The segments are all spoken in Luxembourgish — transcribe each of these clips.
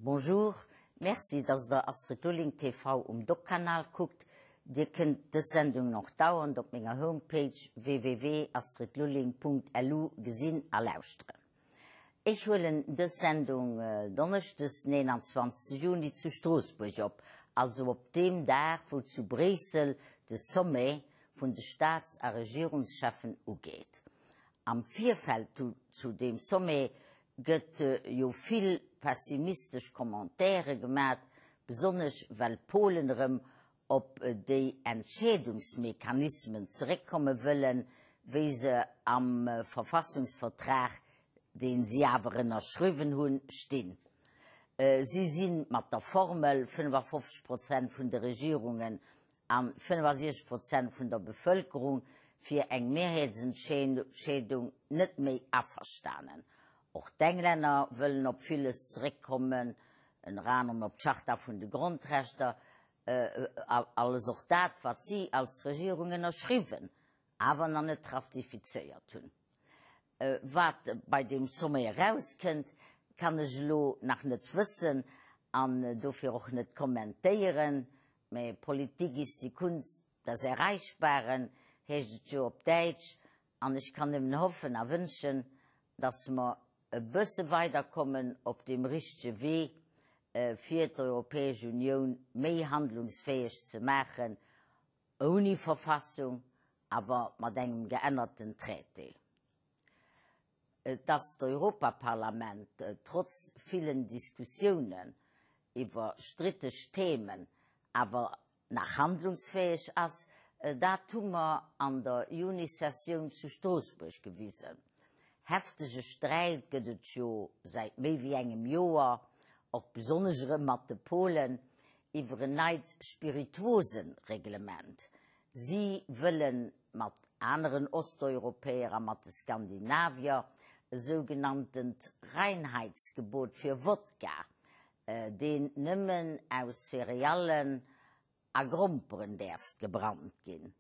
Bonjour, Merci dass der Astrid Lulling TV um Doc-Kanal kuckt. Dir kënnt dës Sendungen och dauernd op menger Homepage www.astridlulling.lu gesinn a lauschteren. Ech huelen dës Sendung Donneschdes den 21 Juni zu Stroossbuerg op, also op deem Dag wou zu Bréissel de Sommet vun de Staats a Regierungscheffen ugeet. Am Virfeld zu deem Sommet gëtt jo vill pessimistesch Commentaire gemat, besonnesch well d'Polen erëm op déi Entscheedungsmechanismen zeréckkomme wëllen, wéi se am Verfassungsvertrag, dee si awer ënnerschriwwen hunn, stinn. Si si mat der Formel 55 Prozent vun de Regierungen a 65 Prozent vun der Bevëlkerung fir eng Mehrheetsentscheedung net méi averstanen. Och d'Englänner wëllen op villes zeréckkommen, ënner anerem op d'Charta vun de Grondrechter, alles och dat, wat si als Regierung ënnerschriwwen, awer nach net ratifizéiert hunn. Wat bei deem Sommet erauskënnt, kann ech elo nach net wëssen an dofir och net kommentéieren. Mä Politik ist die Kunst des Erreichbaren, heescht et jo op Däitsch, an ech kann nëmmen hoffen a wënschen, dass mer e bësse weiderkommen op deem richtege Wee, fir d'Europäesch Unioun méi handlungsfäeg ze maachen, ouni Verfassung, awer mat engem geännerten Traité. Dass d'Europaparlament trotz villen Diskussiounen iwwer stritteg Themen awer nach handlungsfäeg ass, dat hu mer an der Junisessioun zu Stroossbuerg gewisen. Heftege Sträit gëtt et jo säit méi wéi engem Joer, och besonnesch erëm mat de Polen, iwwer en neit Spirituosenreglement. Si wëlle mat aneren Osteuropäer a mat de Skandinavier e sougenanntent Reinheitsgebot fir Wodka, deen nëmmen aus Cereallen a Gromperen däerft gebrannt ginn.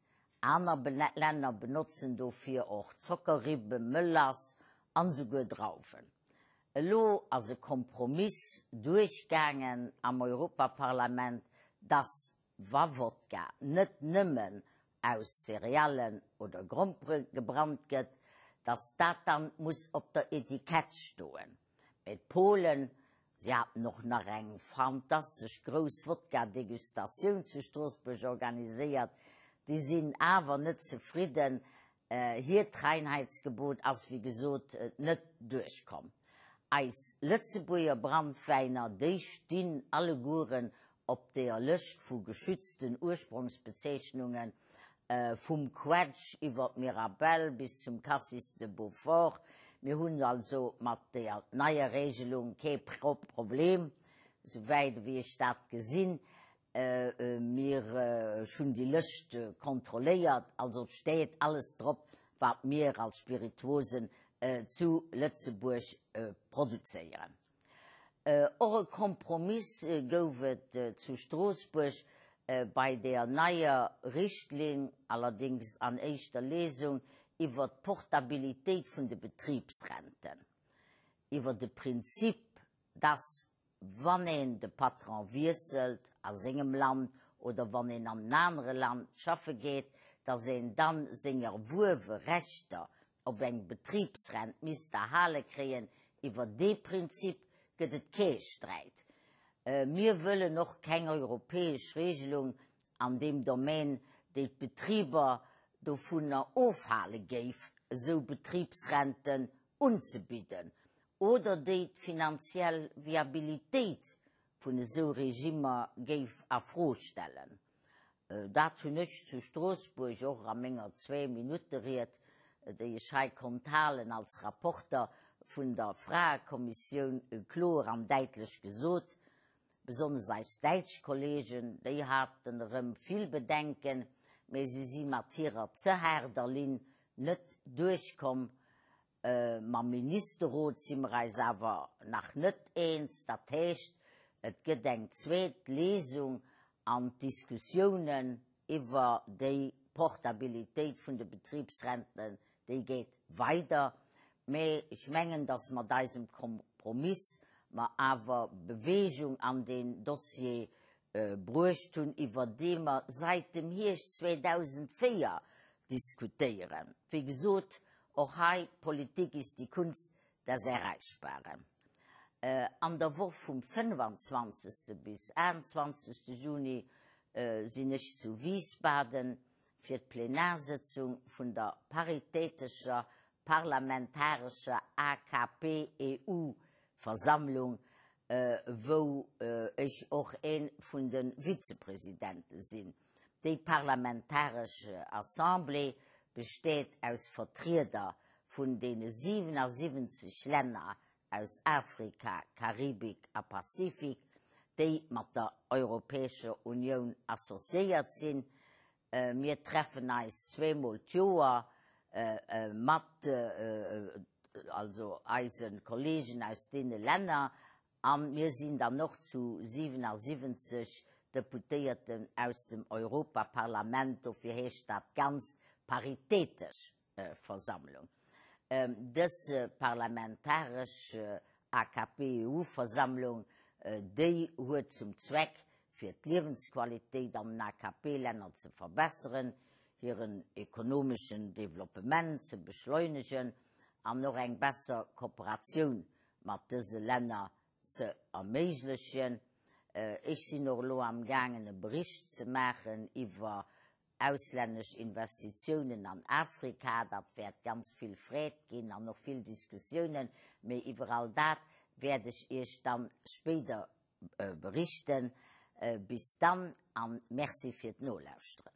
Aner Länner benotzen dofir och Zockerribbe, Melass an esouguer Drauwen. Elo ass e Kompromiss duerchgaangen am Europaparlament, dass, wa Wodka net nëmmen aus Cereallen oder Grompere gebrannt gëtt, dass dat dann muss op der Etikett stoen. Mee d'Polen, si haten och nach eng fantastesch grouss Wodka-Degustatioun zu Stroossbuerg organiséiert, déi sinn awer net zefridden. Hiert Reinheitsgebot ass wéi gesot net duerchkomm. Eis Lëtzebuerger Brandwäiner, déi stinn allegueren op deeër Lëscht vu geschützten Ursprongsbezeechnungen, vum Quetsch iwwer d'Mirabelle bis zum Cassis de Beaufort. Mir hunn also mat deeër neier Regelung kee Problem, souwäit ewéi ech dat gesinn. Mir, ech hunn déi Lëscht kontrolléiert, also et steet alles drop, wat mir als Spirituosen zu Lëtzebuerg produzéieren. Och e Kompromiss gouf et zu Stroossbuerg bei der neier Richtlinn, allerdéngs an éischter Lesung, iwwer d'Portabilitéit vun de Betribsrenten, iwwer de Prinzip, dass, wann een de Patron wiesselt a sengem Land oder wann een an en anere Land schaffe geet, dass een dann seng erwuerwe Rechter op eng Betribsrent misst erhale kréien, iwwer dee Prinzip gëtt et kee Sträit. Mir wëllen och keng europäesch Regelung an deem Domaine, déi d'Betriber dovunner ofhale géif, esou Betribsrenten unzebidden, oder déi d'finanziell Viabilitéit vun esou Regimmer géif a Fro stellen. Dat hunn ech zu Stroossbuerg och a menger Zwee-Minutte-Ried, déi ech hei konnt halen als Rapporter vun der Fraekommissioun, kloer an däitlech gesot. Besonnesch eis däitsch Kollegen, déi haten erëm vill Bedenken, mä si si mat hirer ze haarder Linn net duerchkomm. Mam Ministerrot si mer eis awer nach net eens. Dat heescht, et gëtt eng zweet Lesung an d'Diskussiounen iwwer déi Portabilitéit vun de Betribsrenten, déi geet weider. Mä ech mengen, datt mat eisem Kompromiss. mer awer Bewegung an deen Dossier bruecht hunn, iwwer dee mer sait dem Hierscht 2004 diskutéieren. Wéi gesot, och hei, Politik ist die Kunst des Erreichbaren. An der Woch vum 25. bis 28. Juni sinn ech zu Wiesbaden fir d'Plenarsëtzung vun der paritätescher parlamentarescher AKP-EU-Versammlung, wou ech och ee vun de Vizepresidente sinn. Déi parlamentaresch Assemblée besteet aus Vertrieder vun deene 77 Länner aus Afrika, Karibik a Pazifik, déi mat der Europäescher Unioun associéiert sinn. Mir treffen eis zweemol d'Joer mat also eise Kollegen aus deene Länner a mir sinn dann och zu 77 Deputéierten aus dem Europaparlament, dofir heescht dat Ganzt paritätesch Versammlung. Dës parlamentaresch AKP-EU-Versammlung, déi huet zum Zweck, fir d'Liewensqualitéit an den AKP-Länner ze verbesseren, hiren ekonomeschen Developpement ze beschleunegen an och eng besser Kooperatioun mat dëse Länner ze erméiglechen. Ech sinn och elo amgaangen e Bericht ze maachen iwwer Auslännesch Investitiounen an Afrika, dat wäert ganz vill Freed ginn an och vill Diskussiounen, mee iwwer all dat wäert ech Iech dann spéider berichten. Bis dann an Merci fir d'Nolauschteren.